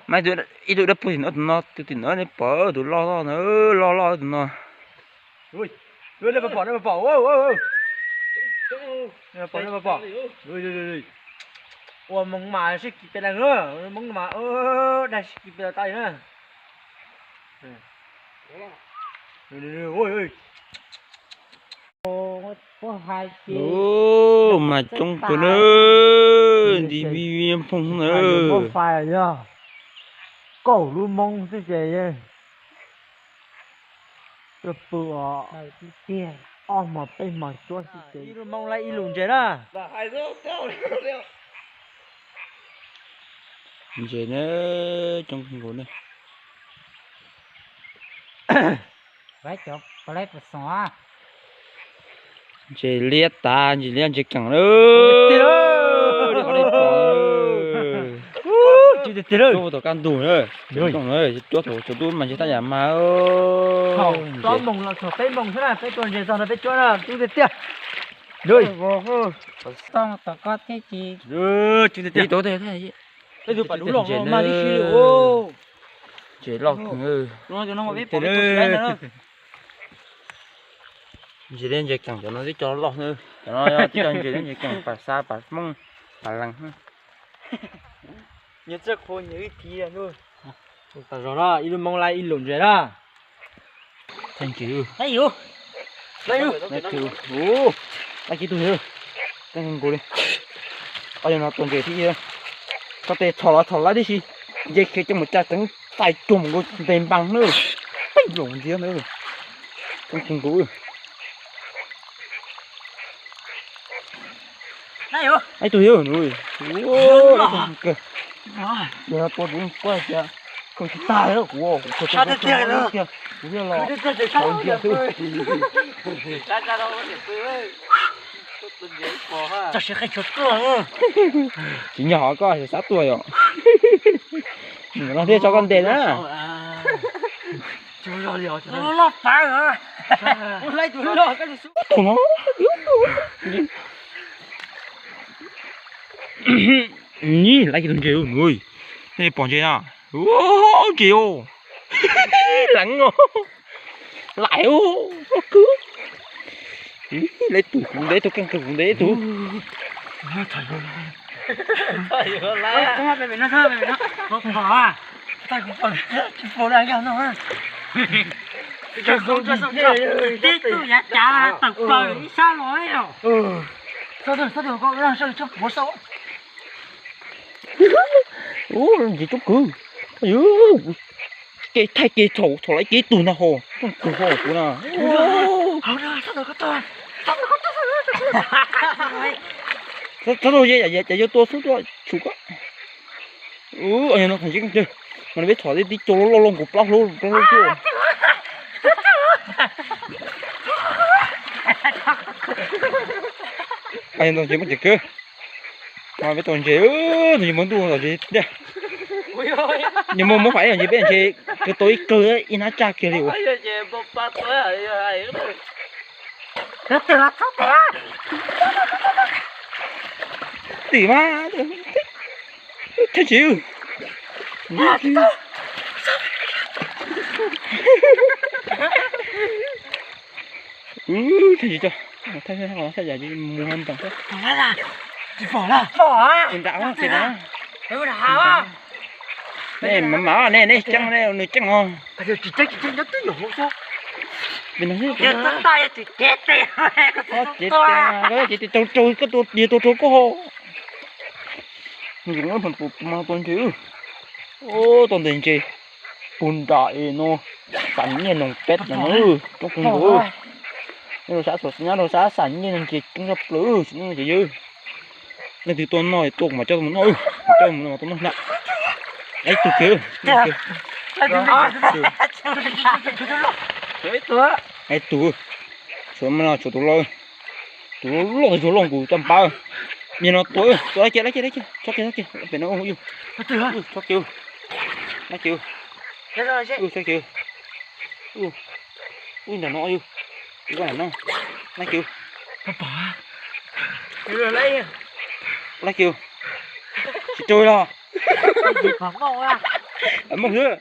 Mas ib tug dawb paug tim no, tus tim no nej pom tus loj loj na, loj loj tus no. Ua Hmoob mas sib kis pes leeg na, Hmoob mas dag sib kis pes leeg tau li na. Mas coob kawg na, nti vij vij phooj na. Kaum lub Hmoob xwb ces yeej pw os, ob hmos peb hmos cuab xwb ces ib lub Hmoob laib ib lub ntses na. Ntses na, coob kawg nkaus na. Ntses liab tas, ntses liab ntses keem na. Cuab thaum kaj ntug na, cuab thaum tsaus ntuj mas ntses tab yam mas. Ob moos los txog peb moos xwb na, peb tua ntses txog no peb cuab na, coob tiag tiag. Ntses loj kawg. Ntses liab ntses keem cov no twb cov loj xwb, cov no twb cov ntses liab ntses keem pas xab pas Hmoob pas leeg. Tas zog na, ib lub Hmoob laib ib lub ntses na. Laib ib tug, kawg nkaus li. Yog no tua ntses thiab, txhob tes txhom los txhom laib tib si, nce khiav coj mus tsa tseev tais cuag mus nkaus ntes npas na, peb los ntxiv na. Coob kawg nkaus. Ib tug yog, yog no tua kuv kuaj tias kawg tsis tag li kuv, kuv thiaj los ntsia xwb. Tsis nyob hov koj xav tuaj yom. Nws no thiaj tso koj ntes na. Tus no, nyi laib tus ntses, nej pom ntses na, ntses os, leev os, kwv. Laib tus, kuv ntes tus, keej kawg kuv ntes tus. Tib tug yav cav tawm plaws ib sab los. Ntses coob kawg. Kev thaij kev txhaum txhaum laib kev tug ntag hos, coob kawg hos kuv na. Txhob rau, ces yuav tua xub tuaj tshum koj. Yog no thaum ntsib koj, mas peb txhom tib co loj loj nkaus plaub hlab plaub hlab xwb. Yog no ces muab ces kawg. Mas peb tau ntses, tus ntsej muag ntuj tau ntses tiag. Nws muaj muab fais ntses peb ntses kawg tau ib kawg ib hnab tsaj kiag li uas. Tim mas, thaj tsis. Thaj tsis tso, thaj tsis mus ntoo. Tsis pom lawm. Tsis nram, tsis nram. Nej mam mam, nej, nej tseeb, nws tseeb os. Tsis tseeb, tsis tseeb, nyob twb nyuam hauv xwb. Ces tes, koj ces tes rau rau, koj tua tis tua rau koj ho. Ntses mas tua ntses, ua tau ntses ntses, pug nram es no, xav nyiaj noog peb no, coob kawg nkaus. Nyob rau sab Suav, nyob rau sab xav nyiaj noog ntses coob tshaj plaws, sim no ces yawg. Leej twg tuaj noj tua kuv mam coj mus noj, mam coj mus noj, mam tua noj na. Ib tug kiag, ib tug, tshuav mas no tshuav tus loj, tus loj loj, tus loj nkaus caj npab. Nim no tua, tua laib kiag, laib kiag, laib kiag, txhob kiag, txhob kiag, pem no yus, txhob kiag, laib kiag, txhob kiag, ub nram no yus, laib kiag, laib kiag, tsis rau los. Muaj hwv.